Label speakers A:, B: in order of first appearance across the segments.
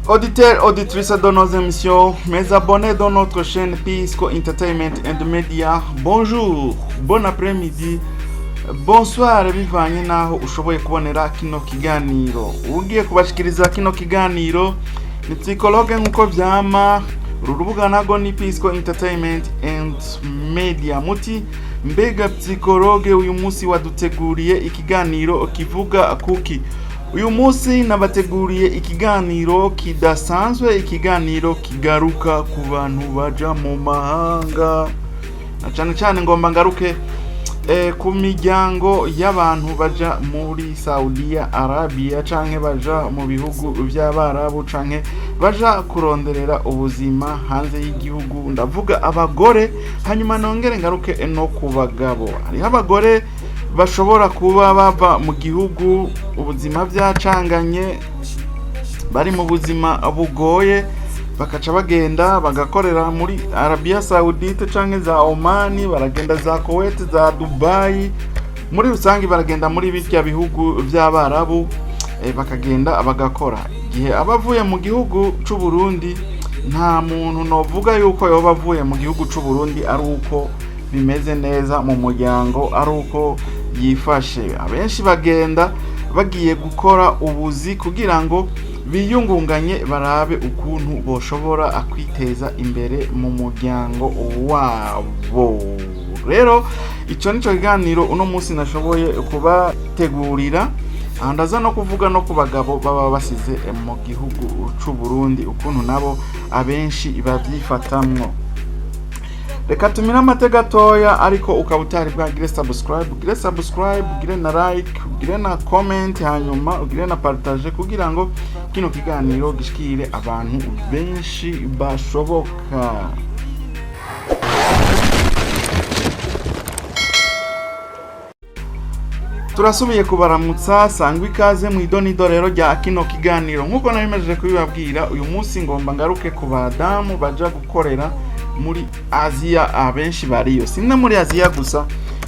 A: Auditeurs, auditrices de nos émissions, mes abonnés de notre chaîne Pisco Entertainment and Media, bonjour, bon après-midi, bonsoir, bivanye n'aho ushoboye kubonera kino kiganiro. Ugiye kubashikiriza kino kiganiro ni psychologue nk'uko vyama. Uru rubuga nago ni Pisco Entertainment and Media. Muti mbega psychologue, uyu munsi waduteguriye ikiganiro kivuga kuki? Uyu munsi nabateguriye ikiganiro kidasanzwe, ikiganiro kigaruka ku bantu baja mu mahanga, na cane cane ngomba ngaruke ku miryango y'abantu baja muri Saudiya Arabia canke baja mu bihugu vy'Abarabu canke baja kuronderera ubuzima hanze y'igihugu. Ndavuga abagore, hanyuma nongere ngaruke no ku bagabo. Hariho abagore bashobora kuba bava mu gihugu ubuzima byacanganye, bari mu buzima bugoye, bakaca bagenda bagakorera muri Arabia Saudite canke za Omani, baragenda za Kuwait, za Dubai, muri rusange baragenda muri birya bihugu vy'Abarabu, bakagenda bagakora. Igihe aba avuye mu gihugu c'u Burundi, nta muntu novuga yuko yoba avuye mu gihugu c'u Burundi ari uko bimeze neza mu muryango, ari uko yifashe. Abenshi bagenda bagiye gukora ubuzi kugira ngo biyungunganye, barabe ukuntu boshobora kwiteza imbere mu muryango wabo. Rero ico nico kiganiro uno munsi nashoboye kubategurira. Aha ndaza no kuvuga no ku bagabo baba basize mu gihugu c'u Burundi, ukuntu nabo abenshi bavyifatamwo. Reka tumire amate gatoya, ariko ukaba utari bwagire subscribe, ugire subscribe, ugire na like, ugire na comment, hanyuma ugire na partage kugira ngo kino kiganiro gishikire abantu benshi bashoboka. Turasubiye kubaramutsa, sangwa ikaze mu idonido rero rya kino kiganiro. Nk'uko nabimejeje kubibabwira, uyu munsi ngomba ngaruke ku badamu baja gukorera muri Aziya. Abenshi bariyo, si no muri Aziya gusa,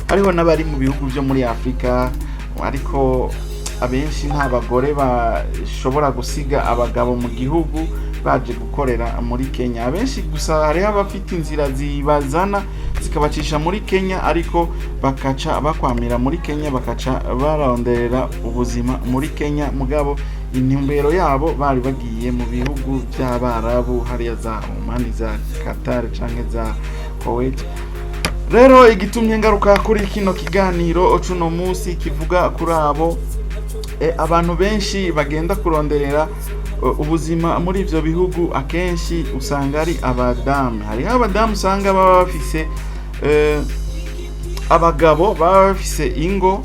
A: hariho n'abari mu bihugu byo muri Afurika, ariko abenshi nta bagore bashobora gusiga abagabo mu gihugu baje gukorera muri Kenya. Abenshi gusa hariho abafite inzira zibazana zikabacisha muri Kenya, ariko bakaca bakwamira muri Kenya, bakaca baronderera ubuzima muri Kenya, mugabo intumbero yabo bari bagiye mu bihugu by'Abarabu, hariya za Oman, za Qatar canke za Kuwait. Rero igitumye ngaruka kuri kino kiganiro cuno munsi kivuga kuri abo abantu benshi bagenda kuronderera ubuzima muri ivyo bihugu, akenshi usanga ari abadamu. Hariho abadamu usanga baba bafise abagabo, baba bafise ingo,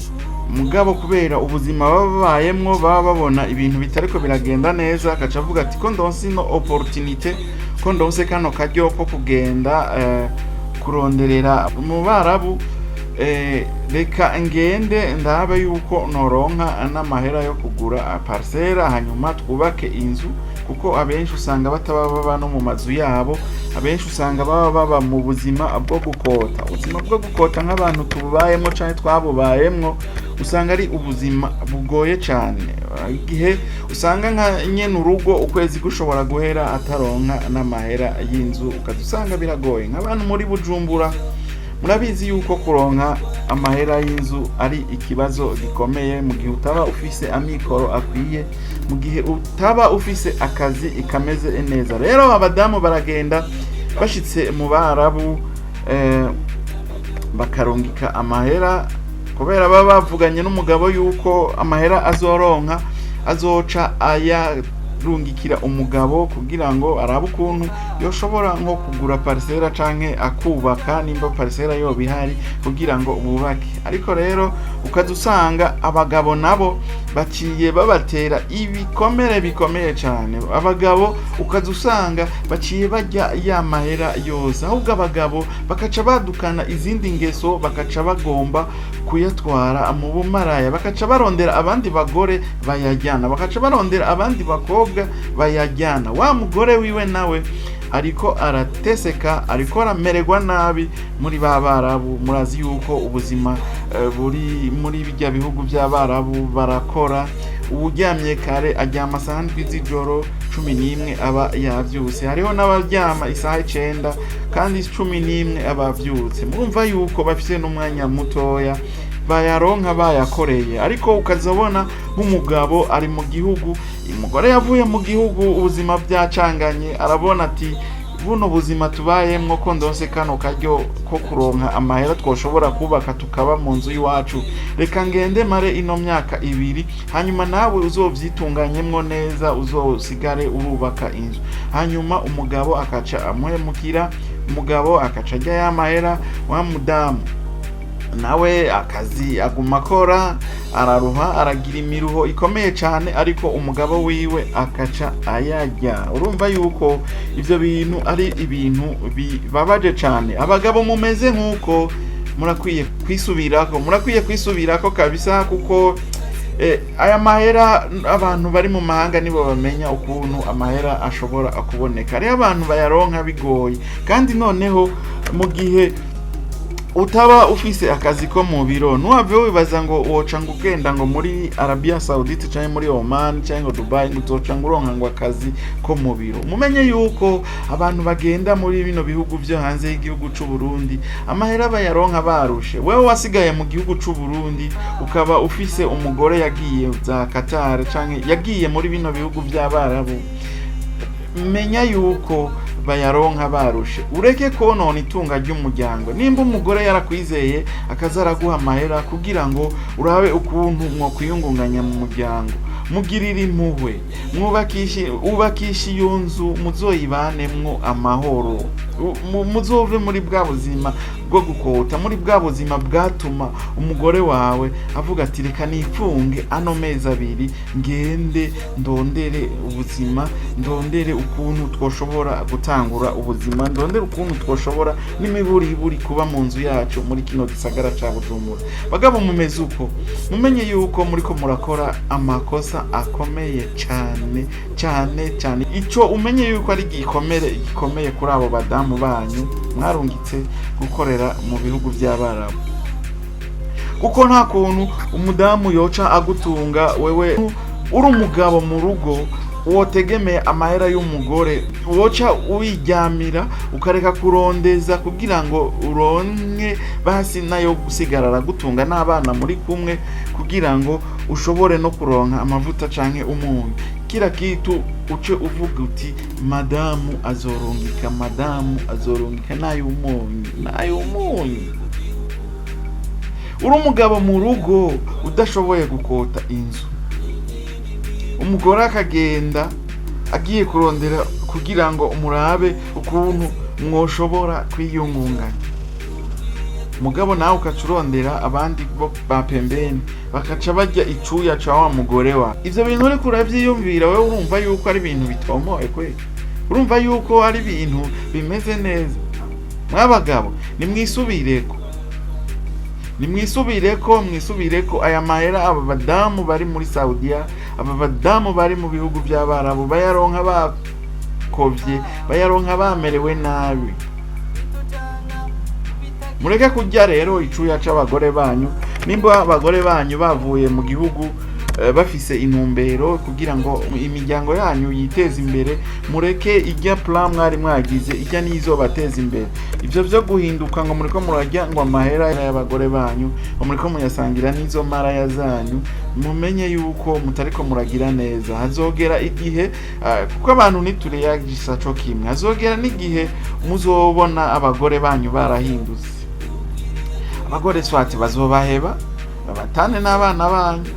A: mugabo kubera ubuzima baba babayemwo baba babona ibintu bitariko biragenda neza, akaca avuga ati ko ndonse ino opportunité, ko ndonse kano karyo ko kugenda kuronderera mu Barabu, reka ngende ndabe yuko noronka n'amahera yo kugura parcelle, hanyuma twubake inzu. Kuko abenshi usanga bataba baba no mu mazu yabo, abenshi usanga baba baba mu buzima bwo gukota. Ubuzima bwo gukota, nk'abantu tububayemwo canke twabubayemwo, usanga ari ubuzima bugoye cane, igihe usanga nka nyene urugo ukwezi gushobora guhera ataronka n'amahera y'inzu, ukaza usanga biragoye. Nk'abantu muri Bujumbura murabizi yuko kuronka amahera y'inzu ari ikibazo gikomeye mu gihe utaba ufise amikoro akwiye, mu gihe utaba ufise akazi kameze neza. Rero abadamu baragenda, bashitse mu Barabu bakarungika amahera, kubera baba bavuganye n'umugabo yuko amahera azoronka azoca ayarungikira umugabo kugira ngo arabe ukuntu yoshobora nko kugura parcelle canke akubaka, nimba parcelle yoba ihari, kugira ngo bubake. Ariko rero ukaza usanga abagabo nabo baciye babatera ibikomere bikomeye cane. Abagabo ukaza usanga baciye barya ya mahera yose, ahubwo abagabo bakaca badukana izindi ngeso, bakaca bagomba kuyatwara mu bumaraya, bakaca barondera abandi bagore bayajyana, bakaca barondera abandi bakobwa bayajyana. Wa mugore wiwe nawe ariko arateseka, ariko aramererwa nabi muri ba Barabu. Murazi yuko ubuzima buri muri bijya bihugu by'Abarabu, barakora. Uwuryamye kare aryama saha 7 z'ijoro, 11 aba yavyutse. Hariho n'abaryama isaha 9 kandi 11 aba avyutse. Murumva yuko bafise n'umwanya mutoya, bayaronka bayakoreye. Ariko ukazabona nk'umugabo ari mu gihugu, umugore yavuye mu gihugu, ubuzima byacanganye, arabona ati: "Buno buzima tubayemwo, ko ndonse kano karyo ko kuronka amahera, twoshobora kubaka tukaba mu nzu y'iwacu, reka ngende mare ino myaka 2, hanyuma nawe uzovyitunganyemwo neza, uzosigare urubaka inzu." Hanyuma umugabo akaca amuhemukira, umugabo akaca arya ya mahera. Wa mudamu nawe akazi aguma akora, araruha, aragira imiruho ikomeye cyane, ariko umugabo wiwe akaca ayarya. Urumva yuko ibyo bintu ari ibintu bibabaje cyane. Abagabo mumeze nk'uko, murakwiye kwisubirako, murakwiye kwisubirako kabisa, kuko aya mahera, abantu bari mu mahanga nibo bamenya ukuntu amahera ashobora kuboneka. Hariho abantu bayaronka bigoye. Kandi noneho mu gihe utaba ufise akazi ko mu biro, ntuhave wibaza ngo woca ngo ugenda ngo muri Arabia Saudite canke muri Oman canke ngo Dubai, ngo uzoca ngo uronka ngo akazi ko mu biro. Mumenye yuko abantu bagenda muri bino bihugu vyo hanze y'igihugu c'u Burundi, amahera bayaronka barushe. Wewe wasigaye mu gihugu c'u Burundi, ukaba ufise umugore yagiye za Qatar canke yagiye muri bino bihugu vy'Abarabu, menya yuko bayaronka barushe. Ureke konona itunga ry'umuryango. Nimba umugore yarakwizeye akaza araguha amahera kugira ngo urabe ukuntu mwokwiyungunganya mu muryango, mugirire impuhwe, mwubakishe, ubakishe iyo nzu, muzoyibanemwo amahoro. Muzove muri bwa buzima bwo gukota, muri bwa buzima bwatuma umugore wawe avuga ati: "Reka nifunge ano mezi 2, ngende ndondere ubuzima, ndondere ukuntu twoshobora gutangura ubuzima, ndondere ukuntu twoshobora n'imiburiburi kuba mu nzu yacu muri kino gisagara ca Bujumbura." Bagabo mumeze uko, mumenye yuko muriko murakora amakosa akomeye cyane cyane cyane. Ico umenye yuko ari igikomere gikomeye kuri abo badamu banyu mwarungitse gukorera mu bihugu by'Abarabu, kuko nta kuntu umudamu yoca agutunga wewe uri umugabo mu rugo, wotegemeye amahera y'umugore, woca uyiryamira, ukareka kurondeza kugira ngo uronke basi nayo gusigara aragutunga n'abana muri kumwe, kugira ngo ushobore no kuronka amavuta canke umunyu, kila kitu, uce uvuga uti: "Madamu azorungika, madamu azorungika n'ay'umunyu, n'ay'umunyu." Uri umugabo mu rugo udashoboye gukota inzu, umugore akagenda agiye kurondera kugira ngo murabe ukuntu mwoshobora kwiyungunganya, mugabo nawe ukaca urondera abandi bo ba pembeni, bakaca barya icuya ca wa mugore wa. Ivyo bintu uriko uravyiyumvira wewe, urumva yuko ari ibintu bitomoye kweli? Urumva yuko ari ibintu bimeze neza? Mwabagabo, nimwisubireko, nimwisubireko, mwisubireko. Aya mahera aba badamu bari muri Saudiya, aba badamu bari mu bihugu by'Abarabu, bayaronka bakovye, bayaronka bamerewe nabi. Mureke kurya rero icuya c'abagore banyu. Nimba abagore banyu bavuye mu gihugu bafise intumbero kugira ngo imiryango yanyu yiteze imbere, mureke ijya plan mwari mwagize ijya nizo bateza imbere. Ivyo vyo guhinduka ngo muriko murarya ngo amahera y'abagore banyu, ngo muriko muyasangira n'izo maraya zanyu, mumenye yuko mutariko muragira neza. Hazogera igihe, kuko abantu ntitureyagisa co kimwe, hazogera n'igihe muzobona abagore banyu barahindutse. Abagore swati bazobaheba, babatane n'abana banyu,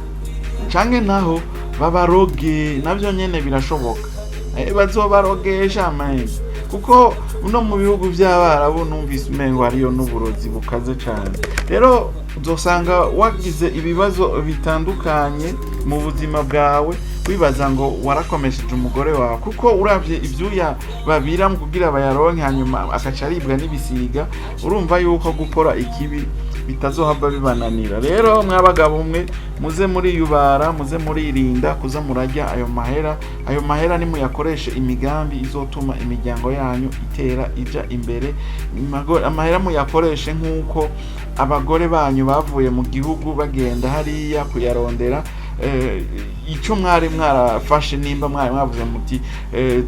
A: canke naho babaroge, navyo nyene birashoboka. Bazobarogesha man, kuko no mu bihugu by'Abarabu numvise umengo hariyo n'uburozi bukaze cane. Rero uzosanga wagize ibibazo bitandukanye mu buzima bwawe, wibaza ngo warakomesheje umugore wawe, kuko uravye ivyuya babira mu kugira bayaronke, hanyuma akaca aribwa n'ibisiga. Urumva yuko gukora ikibi bitazohava bibananira. Rero mwabagabo mwe, muze muriyubara, muze muririnda kuza murarya ayo mahera. Ayo mahera nimuyakoreshe imigambi izotuma imiryango yanyu itera ija imbere. Amahera muyakoreshe nk'uko abagore banyu bavuye mu gihugu bagenda hariya kuyarondera. Ico mwari mwarafashe, nimba mwari mwavuze muti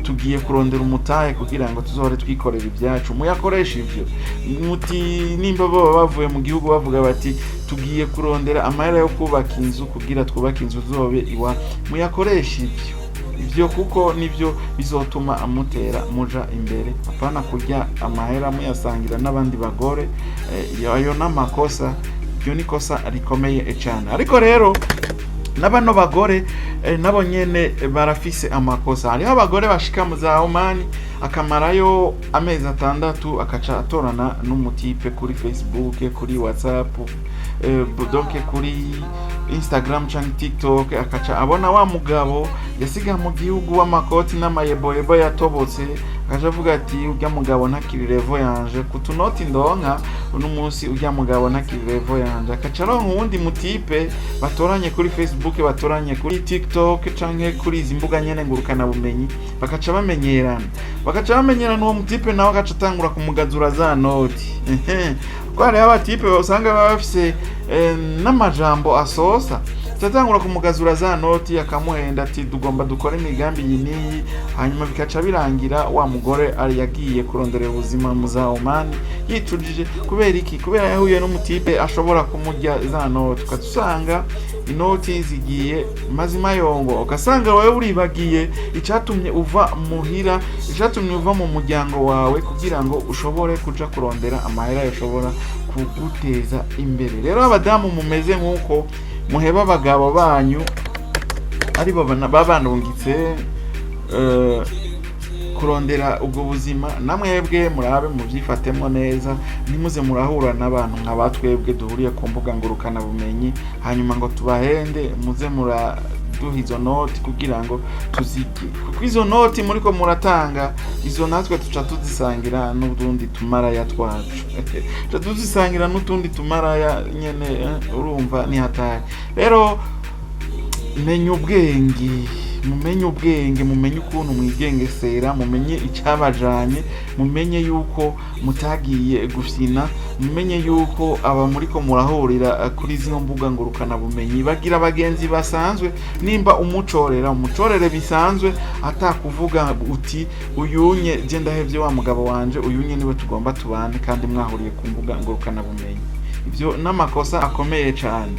A: tugiye kurondera umutahe kugira ngo tuzohore twikorera ibyacu, muyakoresha ivyo. Muti nimba baba bavuye mu gihugu bavuga bati tugiye kurondera amahera yo kubaka inzu kugira twubake inzu zobe iwa, muyakoresha ivyo kuko nivyo bizotuma amutera muja imbere, apana kurya amahera muyasangira n'abandi bagore. Ayo n'amakosa, iryo ni kosa rikomeye cyane. Ariko rero na bano bagore nabo nyene barafise amakosa. Hariho abagore bashika mu za Omani, akamarayo amezi 6, akaca atorana n'umutipe kuri Facebook, kuri WhatsApp, donc kuri Instagram canke TikTok, akaca abona wa mugabo yasiga mu gihugu w'amakoti n'amayeboyebo yatobotse, akaca avuga ati urya mugabo ntakiri level yanje, kutunoti ndonka uno munsi, urya mugabo ntakiri level yanje. Akaca aronka uwundi mutipe batoranye kuri Facebook, batoranye kuri TikTok canke kuri izi mbuga nyene ngurukana bumenyi, bakaca bamenyerana. Uwo mutipe nawe agaca atangura kumugazura za noti. Ehe. Kuko hariho abatipe usanga baba bafise n'amajambo asosa, atangura kumugazura za noti, akamuhenda ati tugomba dukore imigambi iyi n'iyi, hanyuma bikaca birangira wa mugore ari yagiye kurondera ubuzima mu za Omani yicujije. Kubera iki? Kubera yahuye n'umutipe ashobora kumurya za noti, ukaca usanga inoti zigiye mazima yongo, ugasanga wowe uribagiye icatumye uva muhira, icatumye uva mu muryango wawe, kugira ngo ushobore kuja kurondera amahera yoshobora kuguteza imbere. Rero abadamu mumeze nk'uko, muheba abagabo banyu aribo babanungitse kurondera ubwo buzima, namwebwe murabe mubyifatemo neza, ntimuze murahura n'abantu nka batwebwe duhuriye ku mbuga ngurukanabumenyi, hanyuma ngo tubahende, muze muraduha izo noti kugira ngo tuzirye, kuko izo noti muriko muratanga, izo natwe tuca tuzisangira n'utundi tumaraya twacu, tuca tuzisangira n'utundi tumaraya nyene. Urumva ni hatari. Rero menya ubwenge, mumenye ubwenge, mumenye ukuntu mwigengesera, mumenye icyabajanye, mumenye yuko mutagiye gufyina, mumenye yuko aba muriko murahurira kuri zino mbuga ngurukanabumenyi bagira abagenzi basanzwe. Nimba umucorera, umucorere bisanzwe, atakuvuga uti uyunye je ndahevye wa mugabo wanje, uyunye niwe tugomba tubane, kandi mwahuriye ku mbuga ngurukanabumenyi. Ibyo n'amakosa akomeye cyane.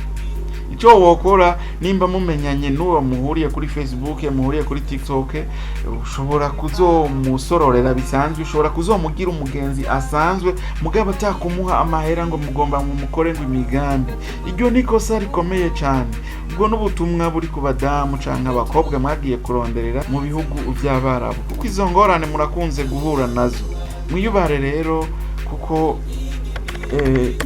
A: Icyo wokora, nimba mumenyanye n'uwo muhuriye kuri Facebook, muhuriye kuri TikTok, ushobora kuzomusororera bisanzwe, ushobora kuzomugira umugenzi asanzwe, mugabo atakumuha amahera ngo mugomba mumukore ngo imigambi. Iryo ni kosa rikomeye cyane. Ubwo n'ubutumwa buri ku badamu canke abakobwa mwagiye kuronderera mu bihugu by'Abarabu, kuko izo ngorane murakunze guhura nazo. Mwiyubare rero, kuko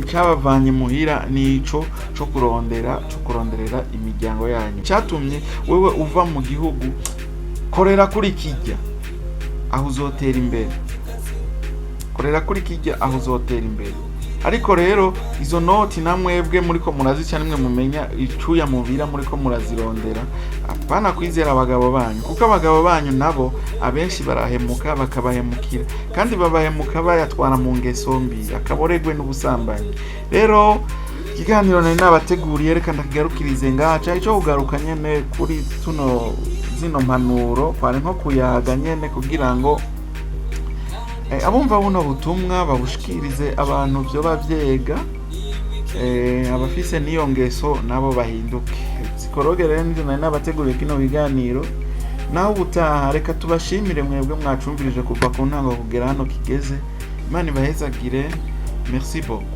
A: icyabavanye muhira nico co kuronderera imiryango yanyu. Cyatumye wewe uva mu gihugu, korera kuri kijya aho uzotera imbere, korera kuri kijya aho uzotera imbere. Ariko rero izo noti namwebwe muriko murazica, nimwe mumenya icuya mubira muriko murazirondera. Apana kwizera abagabo banyu, kuko abagabo banyu nabo abenshi barahemuka, bakabahemukira, kandi babahemuka bayatwara mu ngeso mbi, akaboregwe n'ubusambanyi. Rero ikiganiro nari nabateguriye reka ndakigarukirize ngaha. Cari ico kugaruka nyene kuri tuno zino mpanuro, kwari nko kuyaga nyene kugira ngo abumva buno butumwa babushikirize abantu vyoba vyega, abafise n'iyo ngeso nabo bahinduke. Psikologe rero nivyo nari nabateguriye kino biganiro. Naho ubutaha. Reka tubashimire mwebwe mwacumvirije kuva ku ntango kugera hano kigeze. Imana ibahezagire. Merci beaucoup.